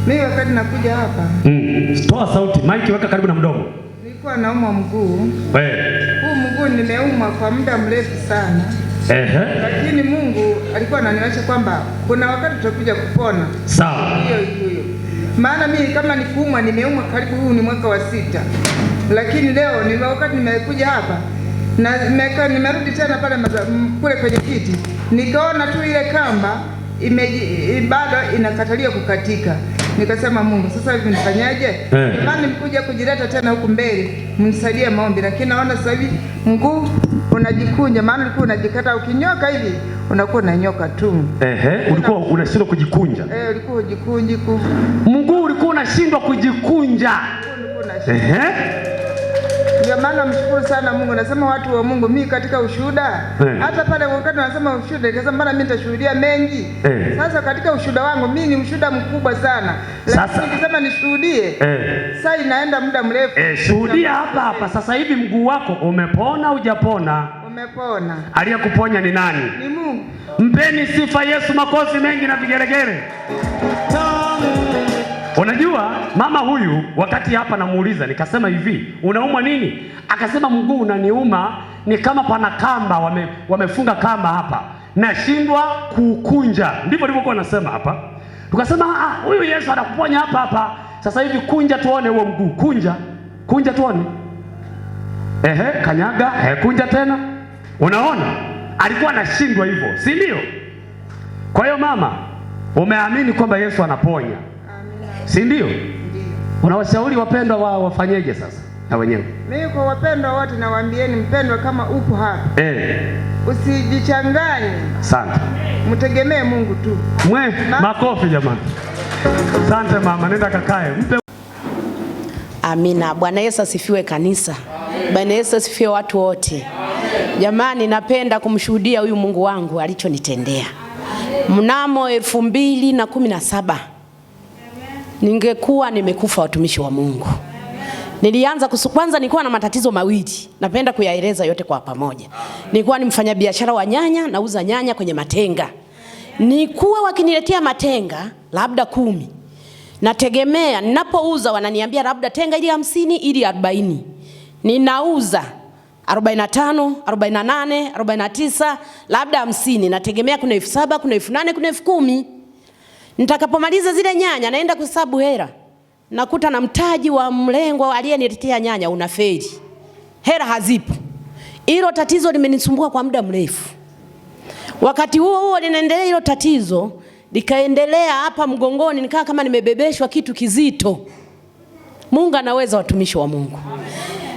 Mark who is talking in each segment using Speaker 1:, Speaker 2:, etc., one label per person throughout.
Speaker 1: Mimi wakati nakuja hapa,
Speaker 2: Toa sauti, mic weka karibu na mdomo.
Speaker 1: Nilikuwa naumwa mguu.
Speaker 2: Eh.
Speaker 1: Huu mguu nimeumwa kwa muda mrefu sana.
Speaker 2: Ehe.
Speaker 1: Lakini Mungu alikuwa ananionyesha kwamba kuna wakati tutakuja kupona.
Speaker 2: Sawa.
Speaker 1: Hiyo hiyo. Maana mimi kama nikuumwa nimeumwa karibu huu ni mwaka wa 6. Lakini leo ni wakati nimekuja hapa na nimerudi tena pale kule kwenye kiti. Nikaona tu ile kamba bado inakatalia kukatika. Nikasema Mungu, sasa hivi nifanyaje? Maana nimekuja kujileta tena huku mbele, mnisaidie maombi, lakini naona sasa hivi mguu unajikunja, maana ulikuwa unajikata ukinyoka hivi unakuwa unanyoka tu.
Speaker 2: Ehe, ulikuwa unashindwa kujikunja.
Speaker 1: Ulikuwa hujikunji
Speaker 2: Mguu ulikuwa unashindwa kujikunja.
Speaker 1: Ulikuwa unashindwa. Ndio maana namshukuru sana Mungu. Nasema watu wa Mungu, mimi katika ushuhuda, hata pale wakati wanasema ushuhuda, nikasema mbona mimi nitashuhudia mengi. Sasa katika ushuhuda wangu mimi ni mshuhuda mkubwa sana. Lakini nikisema nishuhudie, sasa inaenda muda mrefu.
Speaker 2: Shuhudia hapa hapa. Sasa hivi mguu wako umepona hujapona?
Speaker 1: Umepona.
Speaker 2: Aliyekuponya ni nani?
Speaker 1: Ni Mungu.
Speaker 2: Mpeni sifa Yesu, makofi mengi na vigelegele. Unajua mama huyu wakati hapa namuuliza nikasema hivi, unaumwa nini? Akasema mguu unaniuma, ni kama pana kamba wamefunga kamba hapa, nashindwa kukunja. Ndivyo alivyokuwa anasema hapa. Tukasema huyu Yesu anakuponya hapa hapa. Sasa hivi kunja tuone huo mguu, kunja. Kunja tuone. Ehe, kanyaga, kunja tena. Unaona? Alikuwa anashindwa hivyo, si ndio? Kwa hiyo mama, umeamini kwamba Yesu anaponya. Si ndio?
Speaker 1: Ndio.
Speaker 2: Unawashauri wapendwa wao wafanyeje sasa na wenyewe?
Speaker 1: Mimi kwa wapendwa wote nawaambieni, mpendwa kama upo hapa, usijichanganye.
Speaker 2: Asante.
Speaker 1: Mtegemee Mungu tu.
Speaker 2: Mwe, makofi jamani. Asante mama, nenda kakae. Mpe.
Speaker 3: Amina. Bwana Yesu asifiwe kanisa. Bwana Yesu asifiwe watu wote. Jamani, napenda kumshuhudia huyu Mungu wangu alichonitendea. Mnamo 2017 ningekuwa nimekufa, watumishi wa Mungu. Nilianza kwanza nilikuwa na matatizo mawili. Napenda kuyaeleza yote kwa pamoja. Nilikuwa ni mfanyabiashara wa nyanya, nauza nyanya kwenye matenga. Nilikuwa wakiniletea matenga labda 10. Nategemea ninapouza wananiambia labda tenga ili 50 ili 40. Ninauza 45, 48, 49, labda 50. Nategemea kuna 7,000, kuna 8,000, kuna 10,000. Nitakapomaliza zile nyanya naenda kuhesabu hela. Nakuta na mtaji wa mlengwa aliyeniletea nyanya unafeli. Hela hazipo. Hilo tatizo limenisumbua kwa muda mrefu. Wakati huo huo linaendelea hilo tatizo, likaendelea hapa mgongoni, nikaa kama nimebebeshwa kitu kizito. Mungu anaweza, watumishi wa Mungu.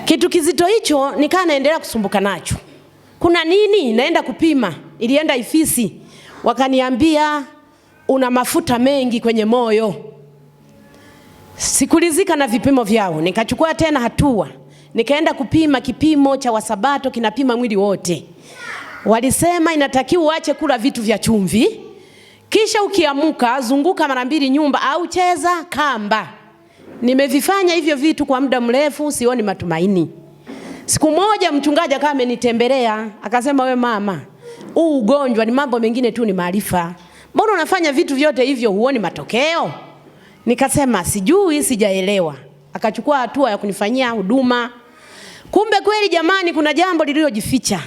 Speaker 3: Kitu kizito hicho nikaa naendelea kusumbuka nacho. Kuna nini? Naenda kupima. Ilienda Ifisi. Wakaniambia una mafuta mengi kwenye moyo. Sikulizika na vipimo vyao. Nikachukua tena hatua. Nikaenda kupima kipimo cha Wasabato, kinapima mwili wote. Walisema inatakiwa uache kula vitu vya chumvi. Kisha ukiamuka zunguka mara 2 nyumba au cheza kamba. Nimevifanya hivyo vitu kwa muda mrefu, sioni matumaini. Siku moja mchungaji akawa amenitembelea, akasema we mama, huu ugonjwa ni mambo mengine tu, ni maarifa. Mbona unafanya vitu vyote hivyo huoni matokeo? Nikasema sijui, sijaelewa. Akachukua hatua ya kunifanyia huduma. Kumbe kweli jamani, kuna jambo lililojificha.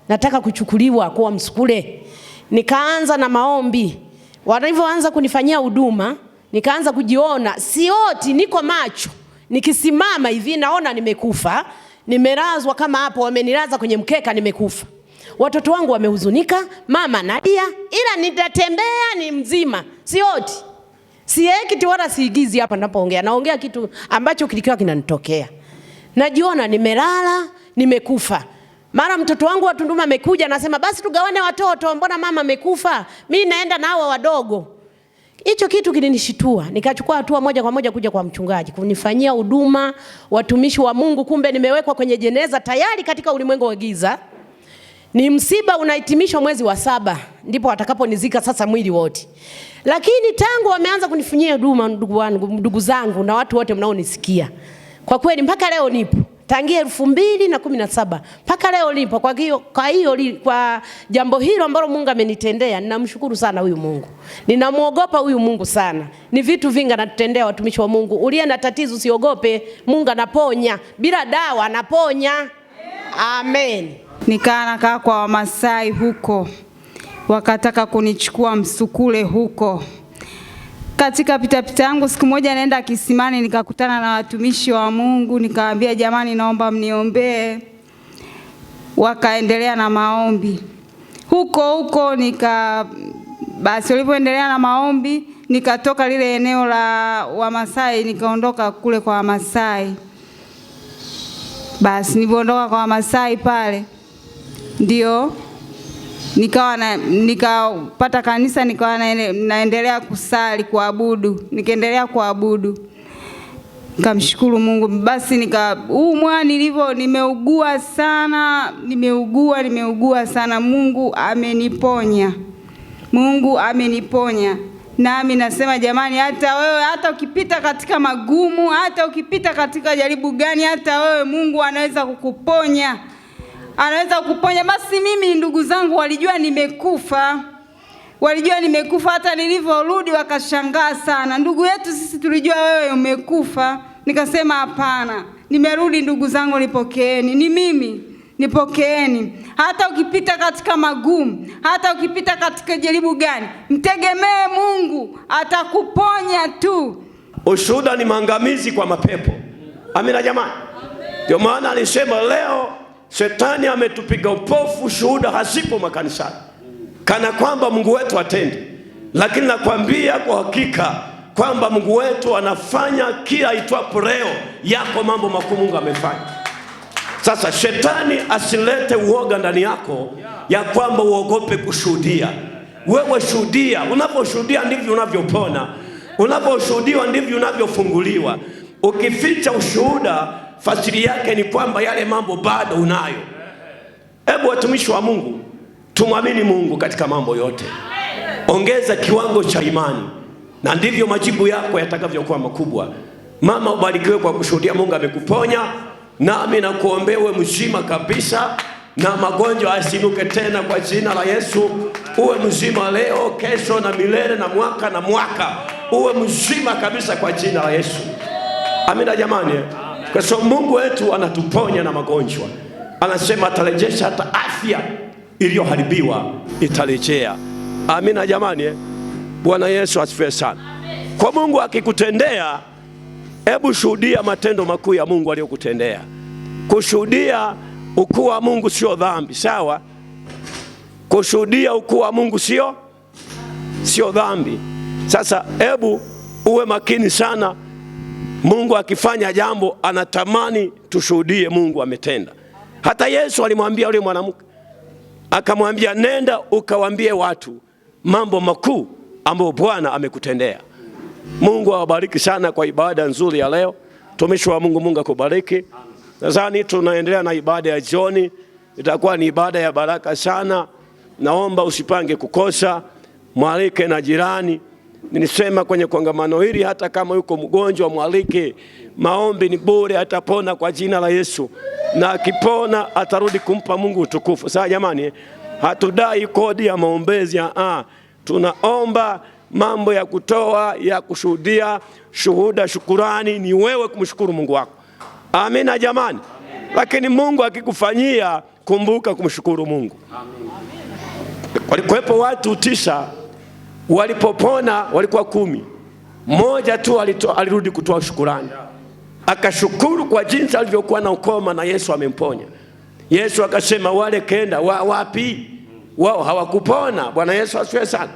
Speaker 3: Nataka kuchukuliwa kuwa msukule. Nikaanza na maombi. Walivyoanza kunifanyia huduma, nikaanza kujiona sioti, niko macho. Nikisimama hivi naona nimekufa, nimelazwa kama hapo, wamenilaza kwenye mkeka, nimekufa. Watoto wangu wamehuzunika, mama analia, ila nitatembea ni mzima, sioti. Sieki wala siigizi hapa ninapoongea. Naongea kitu ambacho kilikuwa kinanitokea. Najiona nimelala, nimekufa. Mara mtoto wangu wa Tunduma amekuja anasema basi tugawane watoto, mbona mama amekufa? Mimi naenda na hawa wadogo. Hicho kitu kilinishitua. Nikachukua hatua moja kwa moja kuja kwa mchungaji kunifanyia huduma, watumishi wa Mungu. Kumbe nimewekwa kwenye jeneza tayari katika ulimwengu wa giza. Ni msiba unahitimishwa mwezi wa 7, ndipo watakaponizika sasa mwili wote. Lakini tangu wameanza kunifanyia huduma, ndugu wangu, ndugu zangu na watu wote mnaonisikia, kwa kweli mpaka leo nipo. Tangia 2017 mpaka leo lipo. Kwa hiyo kwa jambo hilo ambalo Mungu amenitendea, ninamshukuru sana huyu Mungu. Ninamuogopa huyu Mungu sana. Ni vitu vingi anatutendea watumishi wa Mungu. Uliye na tatizo usiogope, Mungu anaponya. Bila dawa anaponya. Amen.
Speaker 1: Nikaa nakaa kwa Wamasai huko, wakataka kunichukua Msukule huko. Katika pitapita yangu siku moja naenda kisimani, nikakutana na watumishi wa Mungu, nikawaambia jamani, naomba mniombee. Wakaendelea na maombi huko huko, basi walipoendelea na maombi nikatoka lile eneo la Wamasai, nikaondoka kule kwa Wamasai. Basi nilipoondoka kwa Wamasai pale ndio nikapata kanisa, nikawa naendelea kusali, kuabudu, nikaendelea kuabudu, nikamshukuru Mungu. Basi nikaumwa, nimeugua sana, nimeugua sana. Mungu ameniponya, Mungu ameniponya. Nami nasema jamani, hata wewe, hata ukipita katika magumu, hata ukipita katika jaribu gani, hata wewe Mungu anaweza kukuponya, anaweza kukuponya. Basi mimi ndugu zangu walijua nimekufa, walijua nimekufa. Hata nilivyorudi wakashangaa sana, ndugu yetu sisi tulijua wewe umekufa. Nikasema hapana, nimerudi ndugu zangu, nipokeeni, ni mimi, nipokeeni. Hata ukipita katika magumu, hata ukipita katika jaribu gani, mtegemee Mungu, atakuponya tu.
Speaker 4: Ushuhuda ni maangamizi kwa mapepo. Amina jamani. Ndio maana alisema leo shetani ametupiga upofu, shuhuda hazipo makanisani, kana kwamba Mungu wetu hatendi. Lakini nakwambia kwa hakika kwamba Mungu wetu anafanya kila itwapo leo, yako mambo makuu Mungu amefanya. Sasa shetani asilete uoga ndani yako ya kwamba uogope kushuhudia. Wewe shuhudia. Unaposhuhudia ndivyo unavyopona, unaposhuhudiwa ndivyo unavyofunguliwa. Ukificha ushuhuda, fasiri yake ni kwamba yale mambo bado unayo. Hebu watumishi wa Mungu, tumwamini Mungu katika mambo yote. Ongeza kiwango cha imani, na ndivyo majibu yako yatakavyokuwa makubwa. Mama, ubarikiwe kwa kushuhudia Mungu amekuponya. Nami nakuombea uwe mzima kabisa na magonjwa asinuke tena kwa jina la Yesu. Uwe mzima leo, kesho na milele na mwaka na mwaka. Uwe mzima kabisa kwa jina la Yesu. Amina jamani. Kwa sababu Mungu wetu anatuponya na magonjwa. Anasema atarejesha hata afya iliyoharibiwa itarejea. Amina jamani. Bwana Yesu asifiwe sana. Kwa Mungu akikutendea, hebu shuhudia matendo makuu ya Mungu aliyokutendea. Kushuhudia ukuu wa Mungu sio dhambi, sawa? Kushuhudia ukuu wa Mungu sio dhambi. Sasa hebu uwe makini sana. Mungu akifanya jambo anatamani tushuhudie Mungu ametenda. Hata Yesu alimwambia yule mwanamke, akamwambia nenda ukawaambie watu mambo makuu ambayo Bwana amekutendea. Mungu awabariki sana kwa ibada nzuri ya leo. Mtumishi wa Mungu, Mungu akubariki. Nadhani tunaendelea na ibada ya jioni, itakuwa ni ibada ya baraka sana. Naomba usipange kukosa, mwalike na jirani. Nilisema kwenye kongamano hili, hata kama yuko mgonjwa mwalike. Maombi ni bure, atapona kwa jina la Yesu, na akipona atarudi kumpa Mungu utukufu. Sasa jamani, hatudai kodi ya maombezi, tunaomba mambo ya kutoa, ya kushuhudia, shuhuda, shukurani ni wewe kumshukuru Mungu wako. Amina jamani. Lakini Mungu akikufanyia, kumbuka kumshukuru Mungu. Walikuwepo watu 9, walipopona walikuwa 10. Mmoja tu alirudi kutoa shukurani. Akashukuru kwa jinsi alivyokuwa na ukoma na Yesu amemponya. Yesu akasema wale kenda wapi? Wao hawakupona. Bwana Yesu asifiwe sana.